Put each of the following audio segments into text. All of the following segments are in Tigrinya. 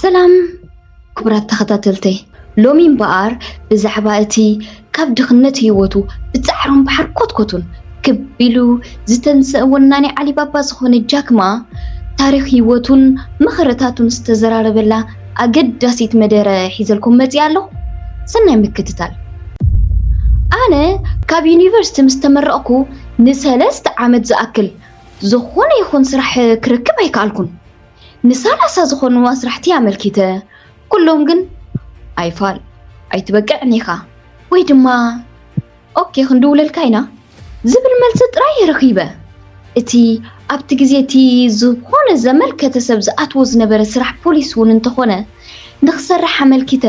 ሰላም ክቡራት ተኸታተልተይ፣ ሎሚ እምበኣር ብዛዕባ እቲ ካብ ድኽነት ህይወቱ ብጻዕሮን ብሓርኮትኮቱን ክብ ኢሉ ዝተንሰአ ወናኒ ዓሊባባ ዝኾነ ጃክማ ታሪኽ ህይወቱን መኸረታቱን ዝተዘራረበላ ኣገዳሲት መደረ ሒዘልኩም መጺኣ ኣለኹ። ሰናይ ምክትታል። ኣነ ካብ ዩኒቨርሲቲ ምስ ተመረቕኩ ንሰለስተ ዓመት ዝኣክል ዝኾነ ይኹን ስራሕ ክረክብ ኣይከኣልኩን። ንሳላሳ ዝኾኑ ኣስራሕቲ ኣመልኪተ፣ ኩሎም ግን ኣይፋል፣ ኣይትበቅዕን ኢኻ ወይ ድማ ኦኬ ክንድውለልካ ኢና ዝብል መልሲ ጥራይ ረኺበ። እቲ ኣብቲ ግዜ እቲ ዝኾነ ዘመልከተ ሰብ ዝኣትዎ ዝነበረ ስራሕ ፖሊስ እውን እንተኾነ ንኽሰርሕ ኣመልኪተ፣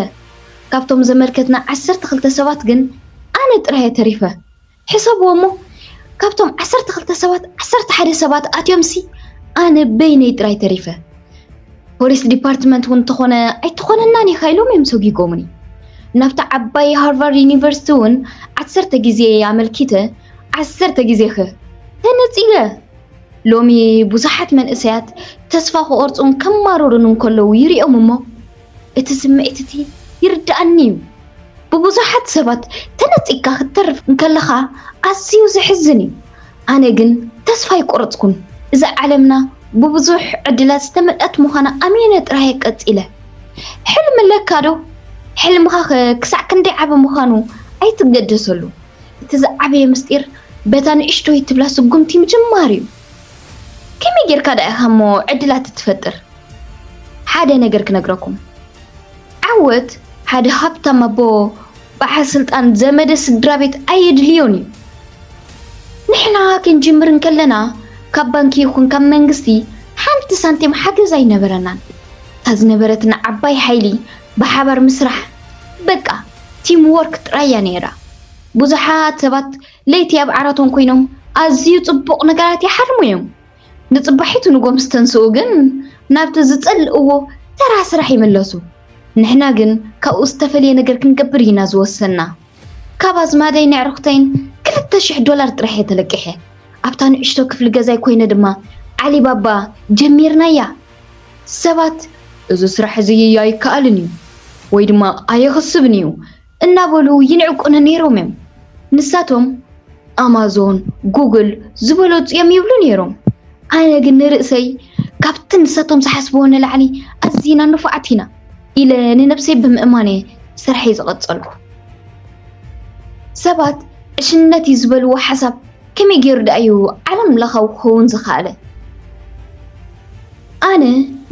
ካብቶም ዘመልከትና ዓሰርተ ክልተ ሰባት ግን ኣነ ጥራይ እየ ተሪፈ። ሕሰብዎ እሞ፣ ካብቶም ዓሰርተ ክልተ ሰባት ዓሰርተ ሓደ ሰባት ኣትዮም ሲ ኣነ በይነይ ጥራይ ተሪፈ። ፖሊስ ዲፓርትመንት እውን እንተኾነ ኣይተኾነናን ኢኻ ኢሎም እዮም ሰጒጎምኒ። ናብታ ዓባይ ሃርቫርድ ዩኒቨርሲቲ እውን ዓሰርተ ግዜ ኣመልኪተ፣ ዓሰርተ ግዜ ኸ ተነጺገ። ሎሚ ብዙሓት መንእሰያት ተስፋ ክቖርጹን ከማርሩን እንከለዉ ይሪኦም እሞ፣ እቲ ስምዒት እቲ ይርድኣኒ እዩ። ብብዙሓት ሰባት ተነጺግካ ክትተርፍ እንከለኻ ኣዝዩ ዘሕዝን እዩ። ኣነ ግን ተስፋ ኣይቆረጽኩን። እዛ ዓለምና ብብዙሕ ዕድላት ዝተመልአት ምዃና ኣሚነ ጥራይ እየ ቀጺለ። ሕልሚ ኣለካ ዶ? ሕልምኻ ኸ ክሳዕ ክንደይ ዓቢ ምዃኑ ኣይትገደሰሉ። እቲ ዝዓበየ ምስጢር በታ ንእሽቶይ ትብላ ስጉምቲ ምጅማር እዩ። ከመይ ጌርካ ደኣ ኢኻ እሞ ዕድላት እትፈጥር? ሓደ ነገር ክነግረኩም። ዓወት ሓደ ሃብታም ኣቦ በዓል ስልጣን ዘመደ ስድራ ቤት ኣየድልዮን እዩ። ንሕና ክንጅምር እንከለና ካብ ባንኪ ይኹን ካብ መንግስቲ ሓንቲ ሳንቲም ሓገዝ ኣይነበረናን። እታ ዝነበረትና ዓባይ ሓይሊ ብሓባር ምስራሕ፣ በቃ ቲም ዎርክ ጥራይ እያ ነይራ። ብዙሓት ሰባት ለይቲ ኣብ ዓራቶም ኮይኖም ኣዝዩ ጽቡቕ ነገራት ይሓልሙ እዮም። ንጽባሒቱ ንጎ ምስ ተንስኡ ግን ናብቲ ዝጸልእዎ ተራ ስራሕ ይምለሱ። ንሕና ግን ካብኡ ዝተፈልየ ነገር ክንገብር ኢና ዝወሰንና። ካብ ኣዝማደይን ኣዕሩኽተይን ክልተ ሽሕ ዶላር ጥራሕ እየ ተለቂሐ። ኣብታ ንእሽቶ ክፍሊ ገዛይ ኮይነ ድማ ዓሊባባ ጀሚርናያ። ሰባት እዚ ስራሕ እዚ ኣይከኣልን እዩ ወይ ድማ ኣየኽስብን እዩ እናበሉ ይንዕቁኒ ነይሮም እዮም። ንሳቶም ኣማዞን፣ ጉግል ዝበለጹ እዮም ይብሉ ነይሮም። ኣነ ግን ንርእሰይ ካብቲ ንሳቶም ዝሓስብዎ ንላዕሊ ኣዚና ንፉዓት ኢና ኢለ ንነብሰይ ብምእማን እየ ስርሐይ ዝቐጸልኩ። ሰባት ዕሽነት እዩ ዝበልዎ ሓሳብ ከመይ ገይሩ ደኣ እዩ ዓለም ለኻዊ ክኸውን ዝኸኣለ? ኣነ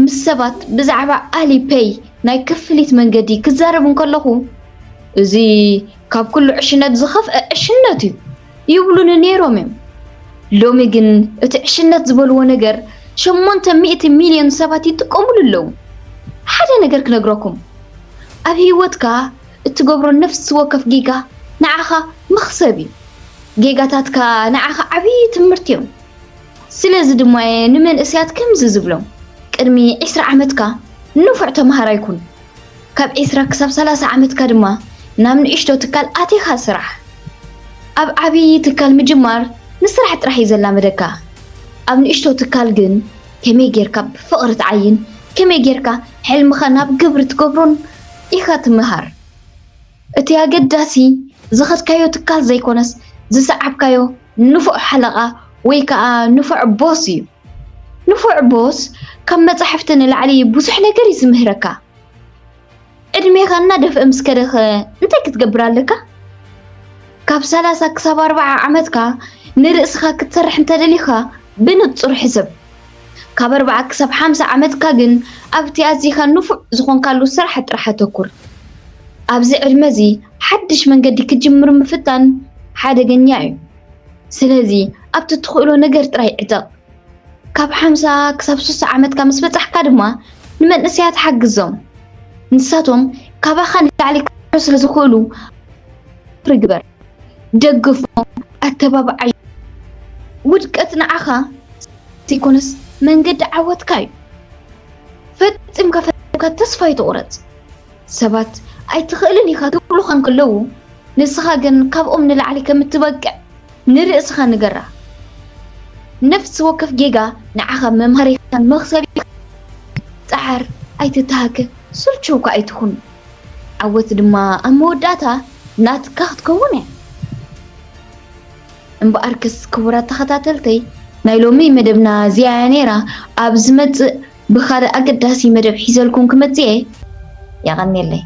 ምስ ሰባት ብዛዕባ ኣሊፔይ ናይ ክፍሊት መንገዲ ክዛረብ እንከለኹ፣ "እዚ ካብ ኩሉ ዕሽነት ዝኸፍአ ዕሽነት እዩ" ይብሉኒ ነይሮም እዮም። ሎሚ ግን እቲ ዕሽነት ዝበልዎ ነገር ሸሞንተ ሚእቲ ሚልዮን ሰባት ይጥቀሙሉ ኣለዉ። ሓደ ነገር ክነግረኩም፣ ኣብ ህይወትካ እትገብሮ ነፍሲ ወከፍ ጌጋ ንዓኻ መኽሰብ እዩ። ጌጋታትካ ንዓኻ ዓብዪ ትምህርቲ እዮም። ስለዚ ድማ እየ ንመንእሰያት ከምዚ ዝብሎም፣ ቅድሚ ዕስራ ዓመትካ ንፉዕ ተምሃራይ ኩን። ካብ ዕስራ ክሳብ ሰላሳ ዓመትካ ድማ ናብ ንእሽቶ ትካል ኣቲኻ ስራሕ። ኣብ ዓብዪ ትካል ምጅማር ንስራሕ ጥራሕ እዩ ዘላመደካ። ኣብ ንእሽቶ ትካል ግን ከመይ ጌርካ ብፍቕሪ ትዓይን፣ ከመይ ጌርካ ሕልምኻ ናብ ግብሪ ትገብሮን ኢኻ ትምሃር። እቲ ኣገዳሲ ዝኸድካዮ ትካል ዘይኮነስ ዝሰዓብካዮ ንፉዕ ሓለቓ ወይ ከኣ ንፉዕ ቦስ እዩ። ንፉዕ ቦስ ካብ መጻሕፍቲ ንላዕሊ ብዙሕ ነገር እዩ ዝምህረካ። ዕድሜኻ እናደፍአ ምስ ከደኸ እንታይ ክትገብር ኣለካ? ካብ ሰላሳ ክሳብ ኣርብዓ ዓመትካ ንርእስኻ ክትሰርሕ እንተደሊኻ ብንጹር ሕሰብ። ካብ ኣርብዓ ክሳብ ሓምሳ ዓመትካ ግን ኣብቲ ኣዚኻ ንፉዕ ዝኾንካሉ ስራሕ ጥራሕ ኣተኩር። ኣብዚ ዕድመ እዚ ሓድሽ መንገዲ ክጅምር ምፍታን ሓደገኛ እዩ። ስለዚ ኣብቲ ትኽእሎ ነገር ጥራይ ዕጠቕ። ካብ ሓምሳ ክሳብ ስሳ ዓመትካ ምስ በጻሕካ ድማ ንመንእሰያት ሓግዞም። ንሳቶም ካባኻ ንላዕሊ ክሰርሑ ስለ ዝኽእሉ ግበር። ደግፎም፣ ኣተባብዓዮም። ውድቀት ንዓኻ ዘይኮነስ መንገዲ ዓወትካ እዩ። ፈጺምካ ፈጺምካ ተስፋ ኣይትቑረጽ። ሰባት ኣይትኽእልን ኢኻ ክብሉኻ እንከለዉ ንስኻ ግን ካብኦም ንላዕሊ ከም እትበቅዕ ንርእስኻ ንገራ። ነፍሲ ወከፍ ጌጋ ንዓኻ መምሃሪኻን መኽሰቢኻን። ጸዓር ኣይትተሃከ፣ ስልችውካ ኣይትኹን። ዓወት ድማ ኣብ መወዳእታ ናትካ ክትከውን እያ። እምበኣርከስ ክቡራት ተኸታተልተይ፣ ናይ ሎሚ መደብና እዚኣ እያ ነይራ። ኣብ ዝመጽእ ብኻልእ ኣገዳሲ መደብ ሒዘልኩም ክመጽእ እየ። የቐንየለይ።